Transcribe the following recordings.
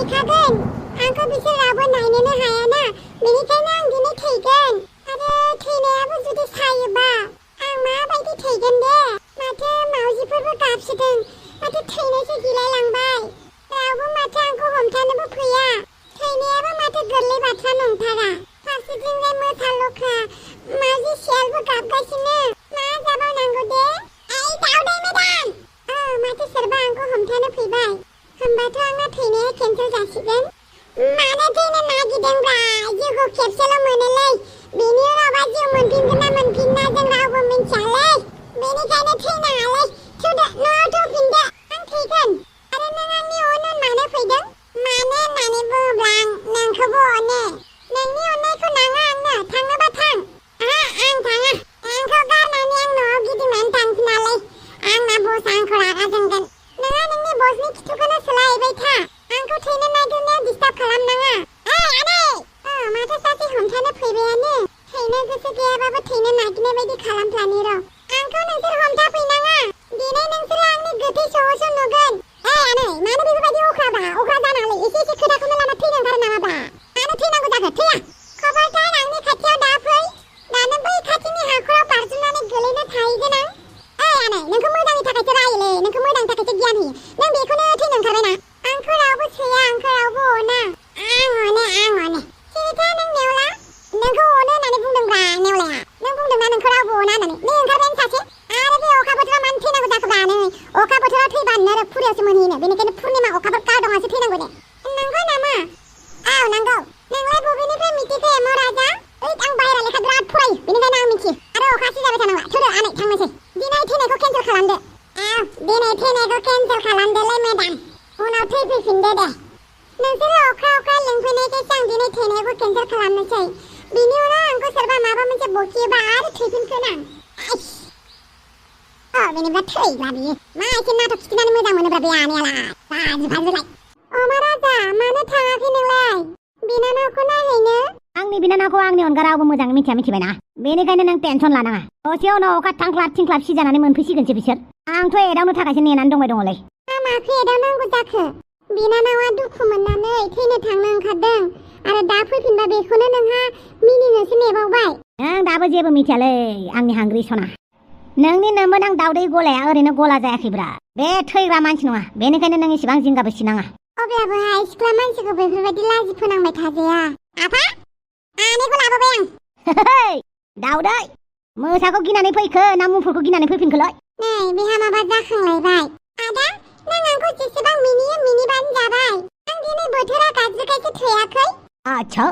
थैखागोन आंखौ बिसोर रावबो नायनोनो हायाना बेनिखायनो आं दिनै थैगोन आरो थैनायाबो जुदि सायोबा आं माबायदि थैगोन दे माथो मावजिफोरबो गाबसोदों माथो थैनोसो गिलायलांबाय रावबो माथो आंखौ हमथानोबो फैया थैनायाबो माथो गोरलै बाथ्रा नंथारा फारसेथिंजाय मोसा लख्रा मावजि सियालबो गाबगासिनो मा जाबावनांगौ दे ओइ दावदै मेदाम माथो सोरबा आंखौ हमथानो फैबाय होमबाथ' आंना थैनाया केन्सेल जासिगोन मानो थैनो नागिरदोंब्रा जिउखौ खेबसेल' मोनोलै बेनि उनावबा जिउ मोनफिनगोन ना मोनफिना जों रावबो मिन्थियालै बेनिखायनो थैनाङालै थुदो न'आव थौफिनदो आं थैगोन आरो नों आंनि अनो मानो फैदों मानो होननानै बुङोब्ला आं नोंखौबो अनो नोंनि अननायखौ नाङा आंनो थाङोबा थां आं थाङा आंखौ गारनानै आं न'आव गिदिंनानै थांफिनालै आंना बस आंखौ रागा जोंगोन नोंहा नोंनि बसनि खिथुखौनो सोलायबाय था आंखौ थैनो नागिरनायाव डिस्टार्ब खालामनाङा आदै माथो सासे हमथानो फैबायानो थैनो गोसो गैयाबाबो थैनो नागिरनाय बायदि खालामफ्लानि र' आंखौ नोंसोर हमथाफैनाङा दिनै नोंसोरो आंनि गोथै सह'सो नुगोन आदै मानो बेफोरबायदि अख्रा जानाङालै एसे खोथाखौनो लाना थैनो ओंखारो नामाब्रा मानो थैनांगौ जाखो थैया खबरथार आंनि खाथियाव दा फै दानो बै खाथिनि हाखराव बारजुमनानै गोलैनो थाहैगोन आं आदै नोंखौ मोजांनि थाखायसो रायोलै नोंखौ मोजांनि थाखायसो गियान होयो नों बेखौनो थैनो ओंखारबायना आंखौ रावबो सैया आंखौ रावबो अना आं अनो सिरिथा नों नेवला नोंखौ अनो होननानै बुंदोंब्रा नेवलाया नों बुंदोंना नोंखौ रावबो अना होननानै नै ओंखारबायानो सासे आरो बे अखा बोथोराव मानो थैनांगौ जाखोब्रा नै अखा बोथोराव थैबा नोरो फुरियावसो मोनहैनो बेनिखायनो पुर्निमा अखाफोर गारदोंआसो थैनांगौ दे नंगौ नामा नंगौ नोंलाय बबेनिफ्राय मिथिखो एम' राजा आं बाहेरा लेखा बिराद फरायो बेनिखायनो आं मिथियो आरो अखासो जाबाय थानांला थुदो आनै थांनोसै दिनै थैनायखौ केन्सेल खालामदो दिनै थैनायखौ केन्सेल खालामदोलै मेदाम उनाव थैफैफिनदो दे नोंसोरो अख्रा लिंफैनायखायसो आं दिनै थैनायखौ केन्सेल खालामनोसै बिनि उनाव आंखौ सोरबा माबा मोनसे बखियोबा आरो थैफिनगोन आं बेनिफ्राय थैला बियो मा एसे नाटक खिथिनानै मोजां मोनोब्रा बे आनैयालाय बाजुलाय अमा राजा मानो थाङाखै नोंलाय बिनानावखौ नायहैनो आंनि बिनानावखौ आंनि अनगा रावबो मोजाङै मिथिबायना बेनिखायनो नों टेनसन लानाङा दसेयाव उनाव अखा थांख्लाब थिंख्लाब सिजानानै मोनफैसिगोनसो बिसोर आंथ' एदावनो थाखायसो नेनानै दंबाय दङलै माखौ एदावनांगौ जाखो बिनानावा दुखु मोननानै थैनो थांनो ओंखारदों आरो दा फैफिनबा बेखौनो नोंहा मिनिनोसो नेबावबाय नों दाबो जेबो मिथियालै आंनि हांग्रि सना नोंनि नोमोनां दावदै गलाया ओरैनो गला जायाखैब्रा बे थैग्रा मानसि नङा बेनिखायनो नों इसेबां जिंगाबो सिनाङा अब्लाबोहाय सिख्ला मानसिखौ बेफोरबायदि लाजि फोनांबाय थाजाया आफा आनैखौ लाबोबाय आं दावदै मोसाखौ गिनानै फैखो ना मुफुरखौ गिनानै फैफिनखोलै नै बेहा माबा जाखांलायबाय आदा नों आंखौ जेसेबां मिनियो मिनिबानो जाबाय आं दिनै बोथोरा गाज्रिखायसो थैयाखै आच्छा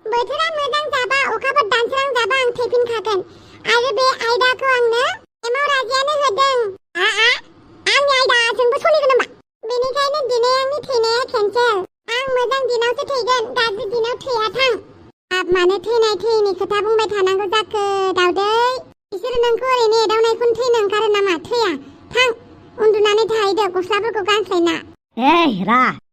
बोथोरा मोजां जाबा अखाफोर दानस्रां जाबा आं थैफिनखागोन आरो बे आयदाखौ आंनो एमाव राजायानो होदों आंनि आयदाजोंबो सोलिगोन होमबा बेनिखायनो दिनै आंनि थैनाया केन्सेल आं मोजां दिनावसो थैगोन गाज्रि दिनाव थैया थां मानो थैनाय थैनि खोथा बुंबाय थानांगौ जाखो दावदै बिसोरो नोंखौ ओरैनो एदावनायखौनो थैनो ओंखारो नामा थैया थां उन्दुनानै थाहैदो गस्लाफोरखौ गानस्लायना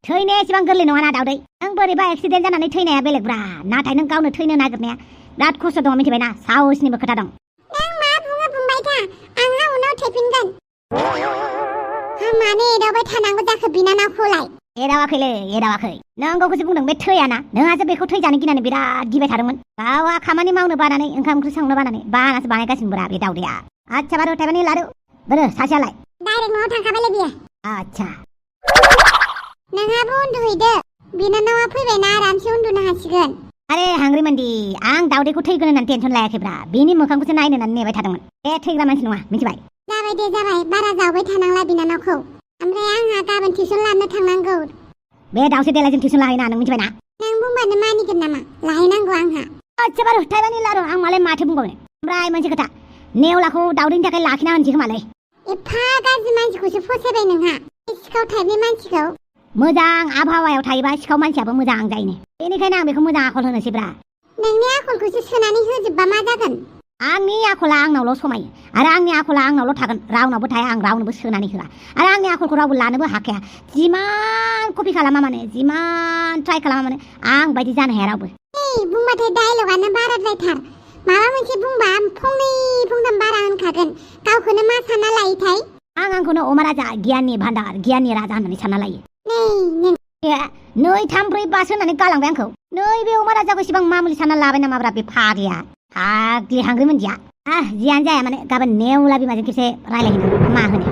थैनाया एसेबां गोरलै नङाना दावदै नों बोरैबा एक्सिडेन्ट जानानै थैनाया बेलेगब्रा नाथाय नों गावनो थैनो नागिरनाया बिराद खस्थ' दङ मिथिबायना साहसनिबो खोथा दं नों मा बुङो बुंबाय था आंहा उनाव थैफिनगोन मानो एदावबाय थानांगौ जाखो बिनानावखौलाय एदावाखै नंगौखौसो बुंदों बे थैयाना नोंहासो बेखौ थैजानो गिनानै बिराद गिबाय थादोंमोन गावहा खामानि मावनो बानानै ओंखाम ओंख्रि संनो बानानै बानासो बानायगासिनोब्रा बे दावदैया आच्छा बारु थाइबानि लारु बोरो सासेयालाय डाइरेक्ट न'आव थांखाबायलै बियो आच्छा नोंहाबो उन्दुहैदो बिनानावा फैबायना आरामसे उन्दुनो हासिगोन आरे हांग्रि मानदि आं दावदैखौ थैगोन होननानै टेनसन लायाखैब्रा बिनि मोखांखौसो नायनो होननानै नेबाय थादोंमोन बे थैग्रा मानसि नङा मिथिबाय जाबाय बारा जावबाय थानांला बिनानावखौ ओमफ्राय आंहा गाबोन टिउसन लानो थांनांगौ बे दावसे देलायजों टिउसन लाहैना नों मिथिबायना नों बुंबानो मानिगोन नामा लाहैनांगौ आंहा आच्छा बारु थाइबानि लारु आं मालाय माथो बुंबावनो ओमफ्राय मोनसे खोथा नेवलाखौ दावदैनि थाखाय लाखिना होनसै खोमालै एफा गाज्रि मानसिखौसो फसायबाय नोंहा सिखाव टाइपनि मानसिखौ मोजां आबहावायाव थायोबा सिखाव मानसियाबो मोजां जायोनो बेनिखायनो आं बेखौ मोजां आखल होनोसैब्रा नोंनि आखलखौसो सोनानै होजोबबा मा जागोन आंनि आखला आंनावल' समायो आरो आंनि आखला आंनावल' थागोन रावनावबो थाया आं रावनोबो सोनानै होआ आरो आंनि आखलखौ रावबो लानोबो हाखाया जिमान कपि खालामा माने जिमान ट्राइ खालामा माने आं बायदि जानो हाया रावबो बुंबाथाय डायलगानो बाराद्रायथार माबा मोनसे बुंबा फंनै फंथाम बारा होनखागोन गावखौनो मा सानना लायोथाय आंखौनो अमा राजा गियाननि भान्डार गियाननि राजा होननानै सानना लायो नै 3 4 5 होननानै गालांबाय आंखौ नैबे अमा राजाखौ इसिबां मामुलि सानना लाबाय नामाब्रा बे फाग्लिया फाग्लि हांगोन मोनदिया जियानो जाया माने गाबोन नेवला बिमाजों खेबसे रायलायहैनांगौ मा होनो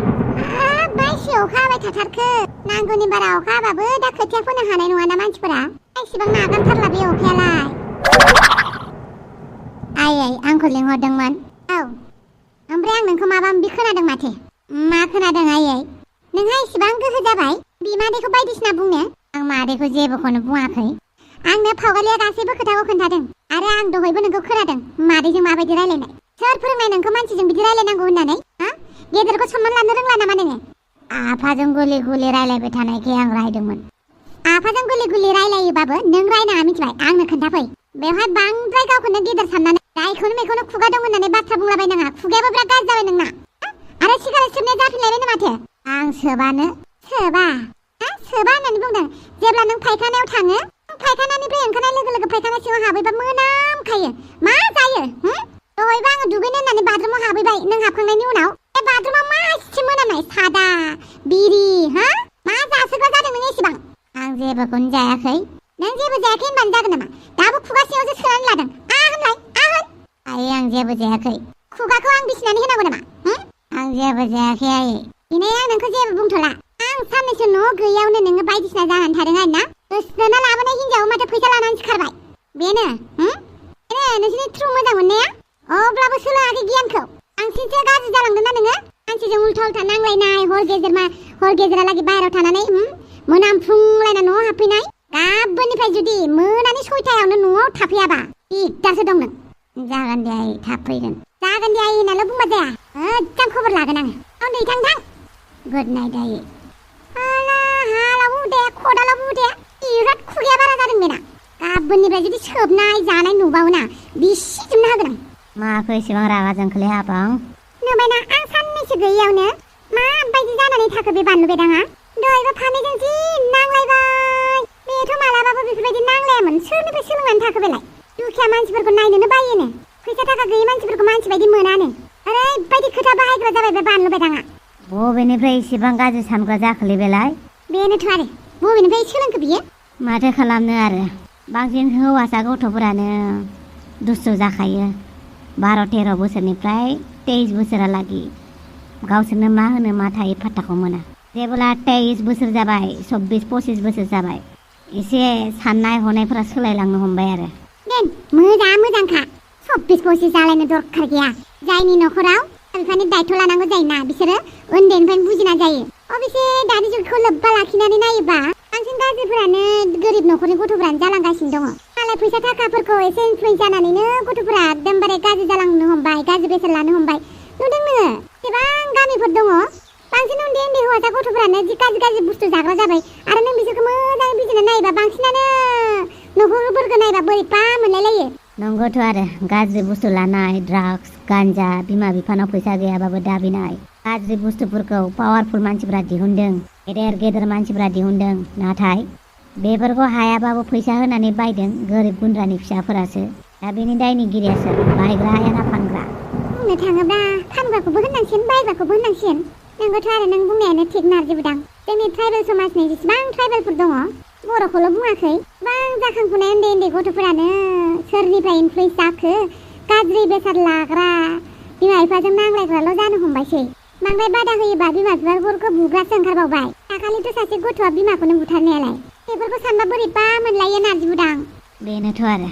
बायसेयाव अखा हाबाय थाथारखो नांगौनि बारा अखा हाबाबो दा खोथिया फोनो हानाय नङाना मानसिफोरा एसेबां नागारथारला बे अखायालाय आयै आंखौ लिंहरदोंमोन औ ओमफ्राय आं नोंखौ माबा माबि खोनादों माथो मा खोनादों आयै नोंहा इसेबां गोहो जाबाय बिमादैखौ बायदिसिना बुंनो आं मादैखौ जेबोखौनो बुङाखै आंनो फावगालिया गासैबो खोथाखौ खोन्थादों आरो आं दहायबो नोंखौ खोनादों मादैजों माबायदि रायलायनाय सोर फोरोंनाय नोंखौ मानसिजों बिदि रायलायनांगौ होननानै गेदेरखौ सनमान लानो रोंला नामा नोङो आफाजों गुलि गुलि रायलायबाय थानायखाय आं रायदोंमोन आफाजों गुलि गुलि रायलायोबाबो नों रायनाङा मिथिबाय आंनो खोन्थाफै बेवहाय बांद्राय गावखौनो गेदेर साननानै जायखौनो मेखौनो खुगा दं होननानै बाथ्रा बुंलाबायनाङा खुगायाबो बिराद गाज्रि जाबाय नोंना आरो सिगारेट सोबनाया जाफिनलायबायनो माथो आं सोबानो सोबा होननानै बुंदों जेब्ला नों फायखानायाव थाङो फायखानानिफ्राय ओंखारनाय लोगो लोगो फायखाना सिङाव हाबैबा मोनामखायो मा जायो दहायबो आङो दुगैनो होननानै बाथरुमाव हाबैबाय नों हाबखांनायनि उनाव बे बाथरुमाव मा हासिसे मोनामनाय सादा बिरि मा जासोग्रा जादों नों एसेबां आं जेबोखौनो जायाखै नों जेबो जायाखै होनबानो जागोन नामा दाबो खुगा सिङावसो सोनानै लादों होनलाय होन आयै आं जेबो जायाखै खुगाखौ आं बिसिनानै होनांगौ नामा आं जेबो जायाखै आयै दिनै आं नोंखौ जेबो बुंथ'ला आं साननैसो न' गैयावनो नोङो बायदिसिना जानानै थादों आरोना गोसोना लाबोनाय हिन्जाव माथो फैसा लानानै खारबाय बेनो नोंसिनि थ्रु मोजां मोननाया अब्लाबो सोलोङाखै गियानखौ बांसिनसो गाज्रि जालांदोंना नोङो मानसिजों उल्था उल्था नांलायनाय हर गेजेरालागै बाहेरायाव थानानै मोनामफुंलायना न'आव हाबफैनाय गाबोननिफ्राय जुदि मोनानि 6टायावनो न'आव थाफैयाबा दिगदारसो दं नों जागोन दे आइ थाफैगोन जागोन दे आइ होननाल' बुंबा जाया मोजां खबर लागोन आङो उन्दै थां गुड नाइट आइ हालावबो दे खदालावबो दे बिराद खुगाया बारा जादों बेना गाबोननिफ्राय जुदि सोबनाय जानाय नुबावोना बिसिजोबनो हागोन आं माखौ एसेबां रागा जोंखोलै हाबां नुबायना आं साननैसो गैयियावनो माबायदि जानानै थाखो बे बानलु बेदाङा दहायबो फानैजों जि नांलायबाय बेथ' मालाबाबो बेफोरबायदि नांलायामोन सोरनिफ्राय सोलोंनानै थाखो बेलाय दुखिया मानसिफोरखौ नायनोनो बायोनो फैसा थाखा गैयि मानसिफोरखौ मानसि बायदि मोनानो ओरैबायदि खोथा बाहायग्रा जाबाय बे बानलु बेदाङा बबेनिफ्राय एसेबां गाज्रि सानग्रा जाखोलै बेलाय बेनोथ' आरो बबेनिफ्राय सोलोंखो बियो माथो खालामनो आरो बांसिन हौवासा गथ'फोरानो दुस्थ' जाखायो 12-13 बोसोरनिफ्राय 23 बोसोरालागै गावसोरनो मा होनो मा थायो फात्ताखौ मोना जेब्ला 23 बोसोर जाबाय 24-25 बोसोर जाबाय एसे साननाय हनायफोरा सोलायलांनो हमबाय आरो मोजांखा 24-25 जालायनो दरखार गैया जायनि न'खराव बिफानि दायथ' लानांगौ जायोना बिसोरो उन्दैनिफ्रायनो बुजिना जायो अबेसे दानि जुगखौ लोब्बा लाखिनानै नायोबा बांसिन गाज्रिफोरानो गोरिब न'खरनि गथ'फोरानो जालांगासिनो दङ मालाय फैसा थाखाफोरखौ एसे इनफ्लुयेन्स जानानैनो गथ'फोरा एकदमबारे गाज्रि जालांनो हमबाय गाज्रि बेसाद लानो हमबाय नुदों नोङो गोबां गामिफोर दङ बांसिन उन्दै हौवासा गथ'फोरानो जि गाज्रि बुस्थु जाग्रा जाबाय आरो नों बिसोरखौ मोजाङै बिजिरना नायोबा बांसिनानो न'खरफोरखौ नायबा बोरैबा मोनलायलायो नंगौथ' आरो गाज्रि बुस्थु लानाय ड्राग्स गान्जा बिमा बिफानाव फैसा गैयाबाबो दाबिनाय गाज्रि बुस्थुफोरखौ पावारफुल मानसिफोरा दिहुनदों गेदेर मानसिफोरा दिहुनदों नाथाय बेफोरखौ हायाबाबो फैसा होनानै बायदों गोरिब गुन्द्रानि फिसाफोरासो दा बेनि दायनिगिरियासो बायग्राया ना फानग्रा बुंनो थाङोब्ला फानग्राखौबो होननांसिगोन बायग्राखौबो होननांसिगोन नंगौथ' आरो नों बुंनायानो थिग नारजिबोदां जोंनि ट्राइबेल समाजनि जेसेबां ट्राइबेलफोर दङ बर'खौल' बुङाखै गोबां जाखांफुनाय उन्दै गथ'फोरानो सोरनिफ्राय इनफ्लुयेन्स जाखो गाज्रि बेसाद लाग्रा बिमा बिफाजों नांलायग्राल' जानो हमबायसै बांद्राय बादा होयोबा बिमा बिफाफोरखौ बुग्रासो ओंखारबावबाय दाखालिथ' सासे गथ'आ बिमाखौनो बुथारनायालाय बेफोरखौ सानबा बोरैबा मोनलायो नारजिबोदां बेनोथ' आरो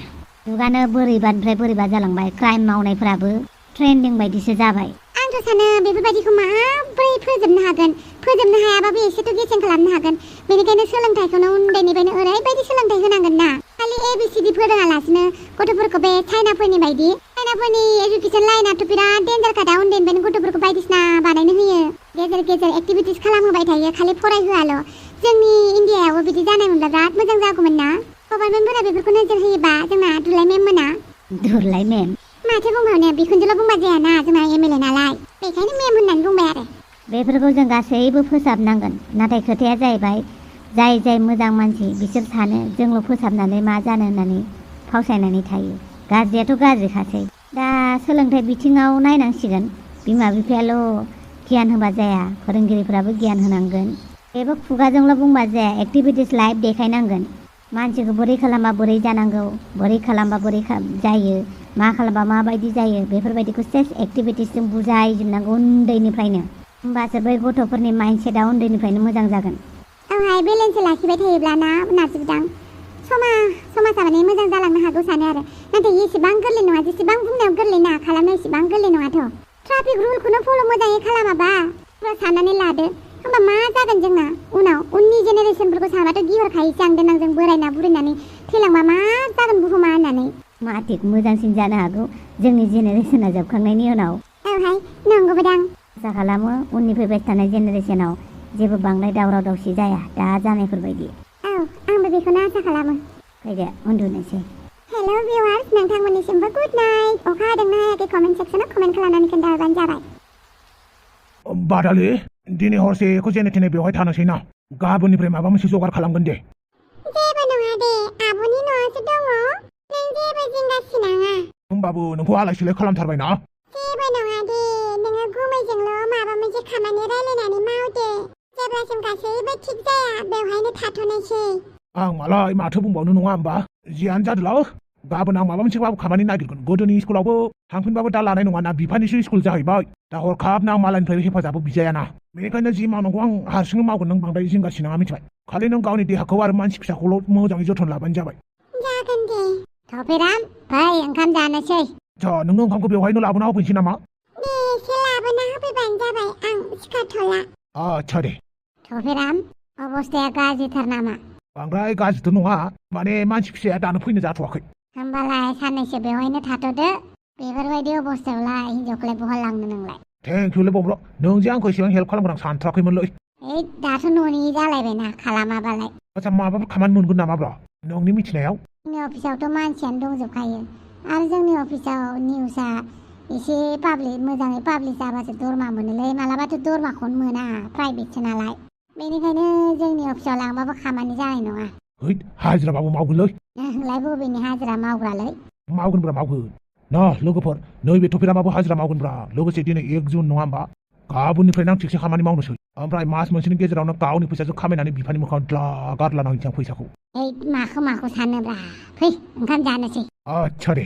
जुगानो बोरैबानिफ्राय बोरैबा जालांबाय क्राइम मावनायफोराबो ट्रेन्डिं बायदिसो जाबाय आंथ' सानो बेफोरबायदिखौ माब्रै फोजोबनो हागोन फोजोबनो हायाबाबो एसेथ' गेसें खालामनो हागोन बेनिखायनो सोलोंथाइखौनो उन्दैनिफ्रायनो ओरैबायदि सोलोंथाइ होनांगोन ना खालि ABCD फोरोङालासिनो गथ'फोरखौ बे चाइनाफोरनि बायदि चाइनाफोरनि एजुकेसन लाइनाथ' बिराद डेन्जार खादा उन्दैनिफ्रायनो गथ'फोरखौ बायदिसिना बानायनो होयो गेजेर एक्टिभिटिस खालामहोबाय थायो खालि फरायहोआल' जोंनि इन्डियायावबो बिदि जानायमोनब्ला बिराद मोजां जागौमोन ना गभर्नमेन्टफोरा बेफोरखौ नोजोर होयोबा जोंना दुलाय मेम मोना दुलाय मेम माथो बुंबावनो बिखुनजोल' बुंबा जायाना जोंना MLA नालाय बेखायनो मेम होननानै बुंबाय आरो बेफोरखौ जों गासैबो फोसाबनांगोन नाथाय खोथाया जाहैबाय जाय मोजां मानसि बिसोर सानो जोंल' फोसाबनानै मा जानो होननानै फावसायनानै थायो गाज्रियाथ' गाज्रिखासै दा सोलोंथाइ बिथिङाव नायनांसिगोन बिमा बिफायाल' गियान होबा जाया फोरोंगिरिफोराबो गियान होनांगोन बेबो खुगाजोंल' बुंबा जाया एक्टिभिटिस लाइफ देखायनांगोन मानसिखौ बोरै खालामबा बोरै जानांगौ बोरै खालामबा बोरै जायो मा खालामबा माबायदि जायो बेफोरबायदिखौ सेस एक्टिभिटिसजों बुजायजोबनांगौ उन्दैनिफ्रायनो होमबासो बै गथ'फोरनि माइन्डसेटआ उन्दैनिफ्रायनो मोजां जागोन औहाय बेलेन्स लाखिबाय थायोब्लाना नार्जिदां समाजा माने मोजां जालांनो हागौ सानो आरो नाथाय एसेबां गोरलै नङा जेसेबां बुंनायाव गोरलै ना खालामनाय एसेबां गोरलै नङाथ' ट्राफिक रुलखौनो फल' मोजाङै खालामाबा साननानै लादो होमबा मा जागोन जोंना उननि जेनेरेसनफोरखौ सानबाथ' गिहरखायोसो आं देनां जों बोरायना बुरैनानै थैलांबा मा जागोन बुहुमा होननानै मा थिग मोजांसिन जानो हागौ जोंनि जेनेरेसना जोबखांनायनि उनाव औहाय नंगौबोदां आसा खालामो उननि फैबाय थानाय जेनेरेसनाव जेबो बांद्राय दावराव दावसि जाया दा जानायफोरबायदि औ आंबो बेखौनो आसा खालामो फैदो उन्दुनोसै हेल' भिउवार्स नोंथांमोननिसिमबो गुड नाइट अखा हादोंना हायाखै कमेन्ट सेक्सनाव कमेन्ट खालामनानै खोन्थाहरबानो जाबाय बादालि दिनै हरसेखौ जेने थेने बेवहाय थानोसै ना गाबोननिफ्राय माबा मोनसे जगार खालामगोन दे जेबो नङा दे आब'नि न'आवसो दङ नों जेबो जिंगासिनाङा होमबाबो नोंखौ आलाय सिलाय खालामथारबाय ना जेबो नङा दे नोङो गुमैजोंल' माबा मोनसे खामानि रायलायनानै मावदे जेब्लासिम गासैबो थिग जाया बेवहायनो थाथ'नायसै आं मालाय माथो बुंबावनो नङा होमबा जियानो जादोला गाबोन आं माबा मोनसे खामानि नागिरगोन गोदोनि स्कुलावबो थांफिनबाबो दा लानाय नङा ना बिफानिसो स्कुल जाहैबाय दा हरखाबनो आं मालायनिफ्राय हेफाजाबबो बिजायाना बेनिखायनो जि मावनांगौ आं हारसिंनो मावगोन नों बांद्राय जिंगासिनाङा मिथिबाय खालि नों गावनि देहाखौ आरो मानसि फिसाखौल' मोजाङै जोथोन लाबानो जाबाय जागोन दे थफिराम फै ओंखाम जानोसै नोङो ओंखामखौ बेवहायनो लाबोना होफैनोसै नामा दे एसे लाबोना होफैबानो जाबाय आं सिखारथ'ला आच्छा दे थफिराम अबस्थाया गाज्रिथार नामा बांद्राय गाज्रिथ' नङा माने मानसि फिसाया दानो फैनो जाथ'वाखै होमबालाय साननैसो बेवहायनो थाथ'दो बेफोरबायदि अबस्थायावलाय हिनजावखौलाय बहा लांनो नोंलाय थेंकिउलै बब्र' नों जे आंखौ एसेबां हेल्प खालामगोन आं सानथ्राखैमोनलै दाथ' न'नि जालायबायना खालामाबालाय आच्छा माबाफोर खामानि मोनगोन नामा ब्र' नोंनि मिथिनायाव जोंनि अफिसावथ' मानसियानो दंजोबखायो आरो जोंनि अफिसाव निउसआ एसे मोजाङै पाब्लिक जाबासो दरमा मोनोलै मालाबाथ' दरमाखौनो मोना प्राइभेटसो नालाय बेनिखायनो जोंनि अफिसाव लांबाबो खामानि जानाय नङा हाजिराबाबो मावगोनलै नोंलाय बबेनि हाजिरा मावग्रालै मावगोनब्रा मावगोन न लोगोफोर नैबे थफिरामाबो हाजिरा मावगोनब्रा लोगोसे दिनै 1 जुन नङा होमबा गाबोननिफ्रायनो आं थिगसे खामानि मावनोसै ओमफ्राय मास मोनसेनि गेजेरावनो गावनि फैसाजों खामायनानै बिफानि मोखाङाव गारलानांसै आं फैसाखौ माखौ सानोब्रा फै ओंखाम जानोसै आच्छा दे